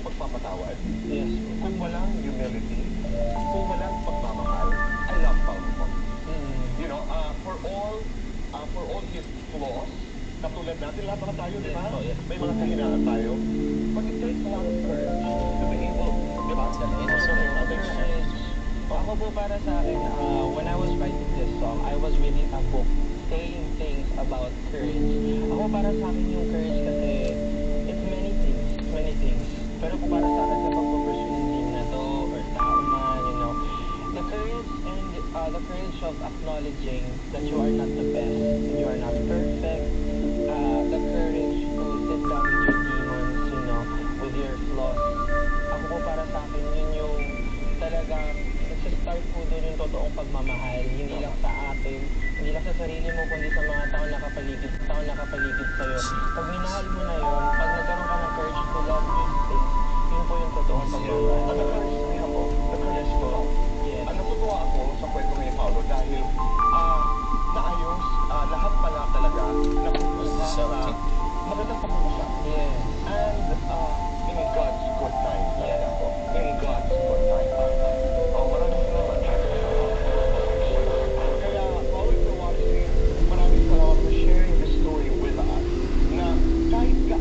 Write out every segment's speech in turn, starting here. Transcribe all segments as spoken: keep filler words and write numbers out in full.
pagpapatawad, yes, kung walang humility, kung walang pagmamahal, ay lampang mo. Mm. You know, uh, for all, uh, for all his flaws, katulad natin, lahat naman tayo, di ba? Yes po, yes. May mga kahinaan tayo. But it takes a lot of courage to be able, di ba? Yes. Ako po, para sa akin, uh, when I was writing this song, I was reading a book saying things about courage. Ako, para sa akin, yung courage kasi, it's many things, it's many things. Pero kung para sa akin, sa pagpupursue ng dream na to, or tao man, you know, the courage and, uh, the courage of acknowledging that you are not the best and you are not perfect, uh, the courage to sit down with your demons, you know, with your flaws. Ako po, para sa akin, yun yung talaga, nagsistart po doon yung totoong pagmamahal, hindi lang sa atin, hindi lang sa sarili mo, kundi sa mga tao nakapaligid, tao nakapaligid sa'yo. Pag minahal mo na yun, pag nagkaroon ka ng courage to love these things, yun po yung totoong pagmamahal. And the courage to be humble, the courage to love. Yes. Ang natutuwa ako sa kwento ni Paolo dahil, ah, naayos, ah, lahat pala talaga nakukuha sa magandang pag-uusap. Yes. And, ah, in God's good time talaga po. In God's good time. Oh, maraming salamat. Kaya, Paolo, if you're watching, maraming salamat for sharing the story with us. Na kahit ka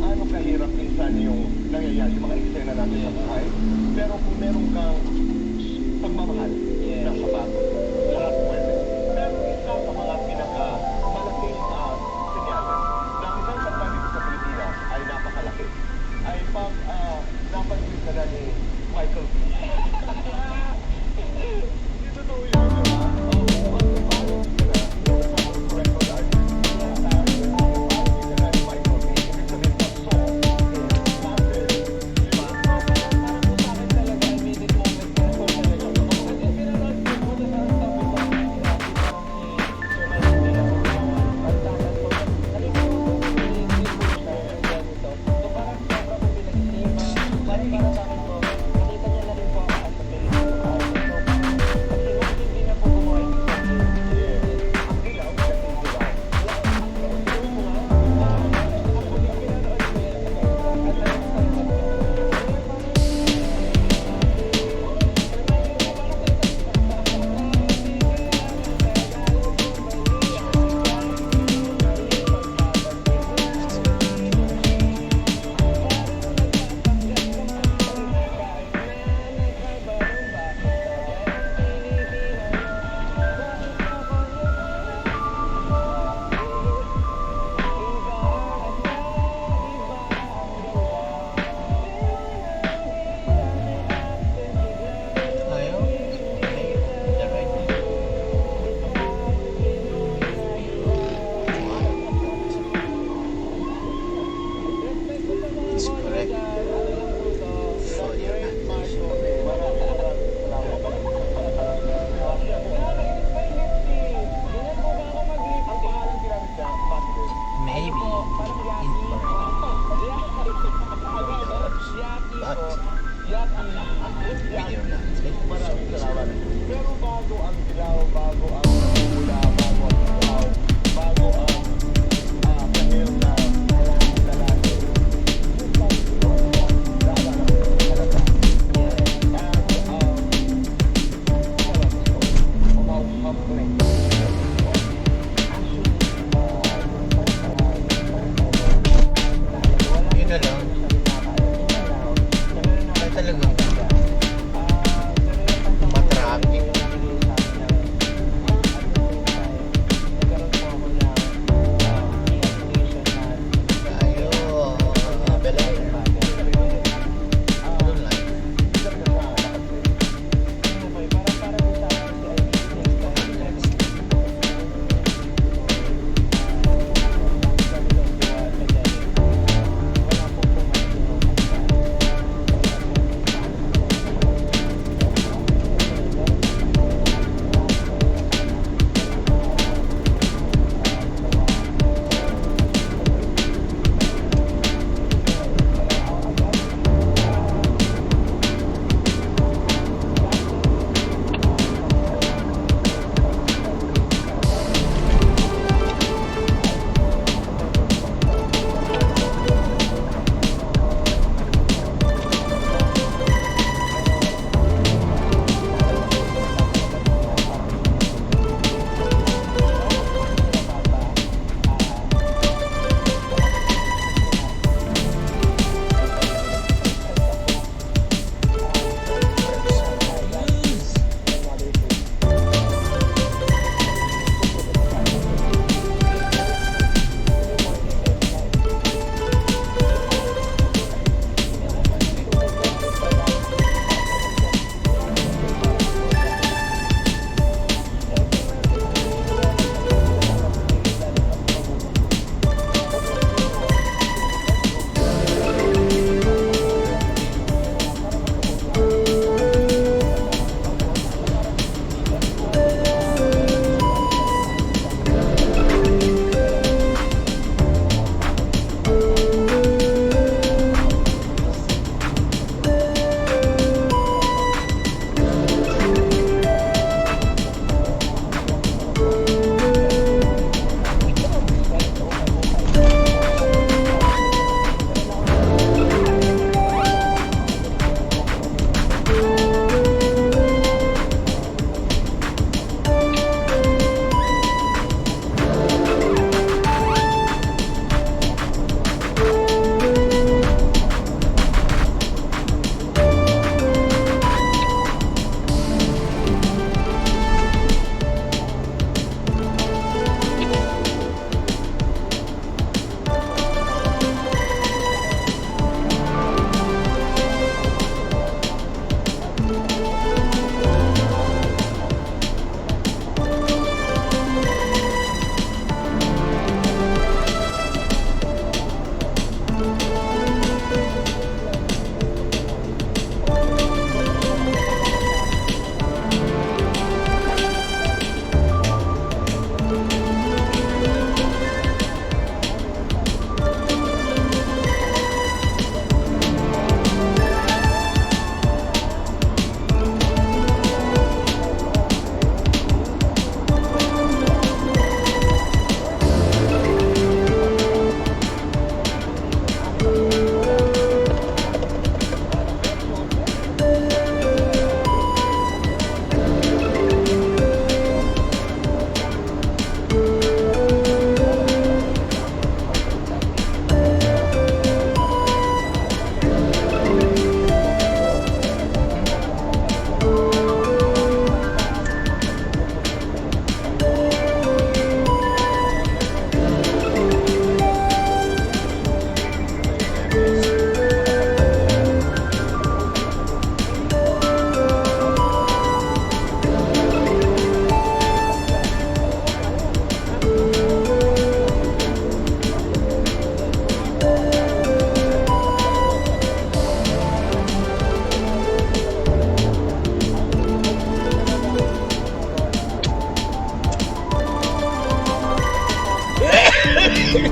Chubby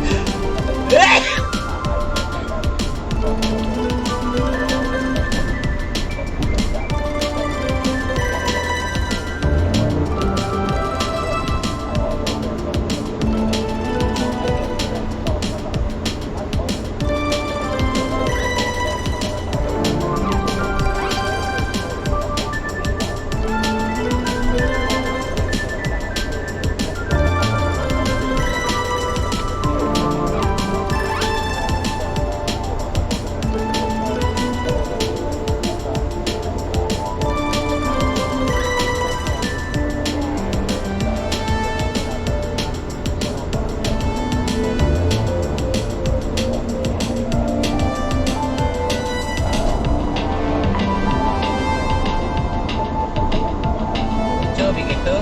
ka tu.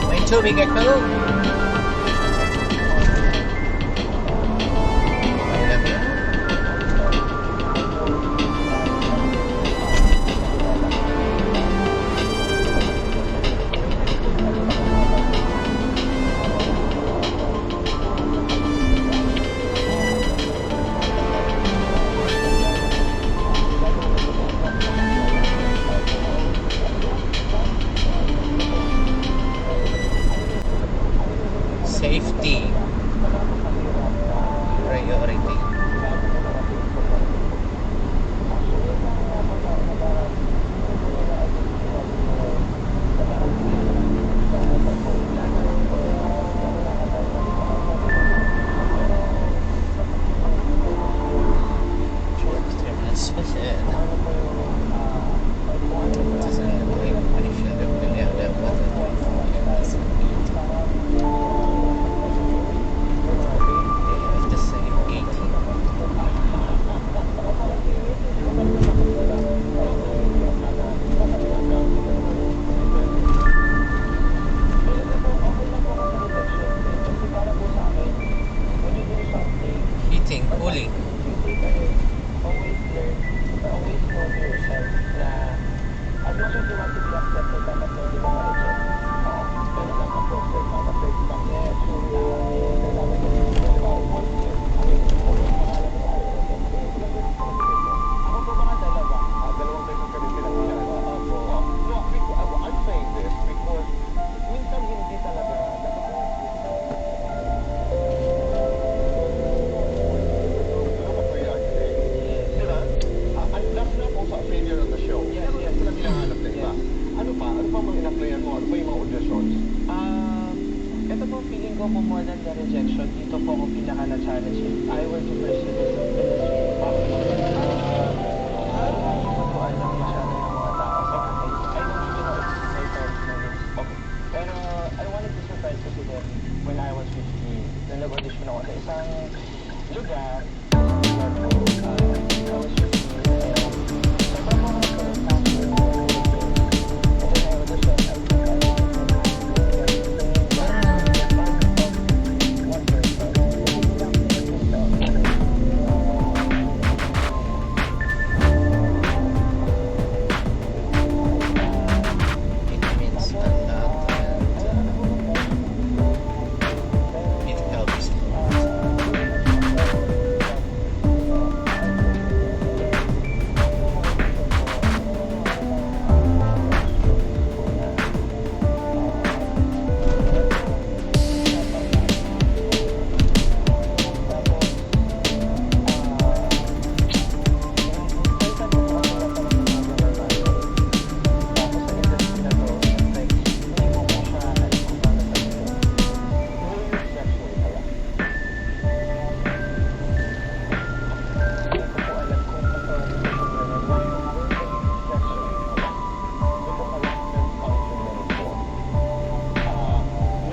May chubby ka tu. Safety priority. Heating, cooling. Minsan hindi talaga naka-, di ba? Ah, ang last na po sa failure on the show. Yes, yes. Pero sila hinahanap na iba. Yes. Ano pa? Ano pa mga in-applyan mo? Ano pa yung mga auditions? Um, ito po, feeling ko po more than the rejection, dito po ako pinaka na-challenge if I were to pursue this industry. Ah, ah, hindi ko po alam masyado ng mga tao. So, I, I don't even know if my parents know this. Okay. Pero I wanted to surprise kasi din when I was fifteen, nung nag-audition ako sa isang lugar,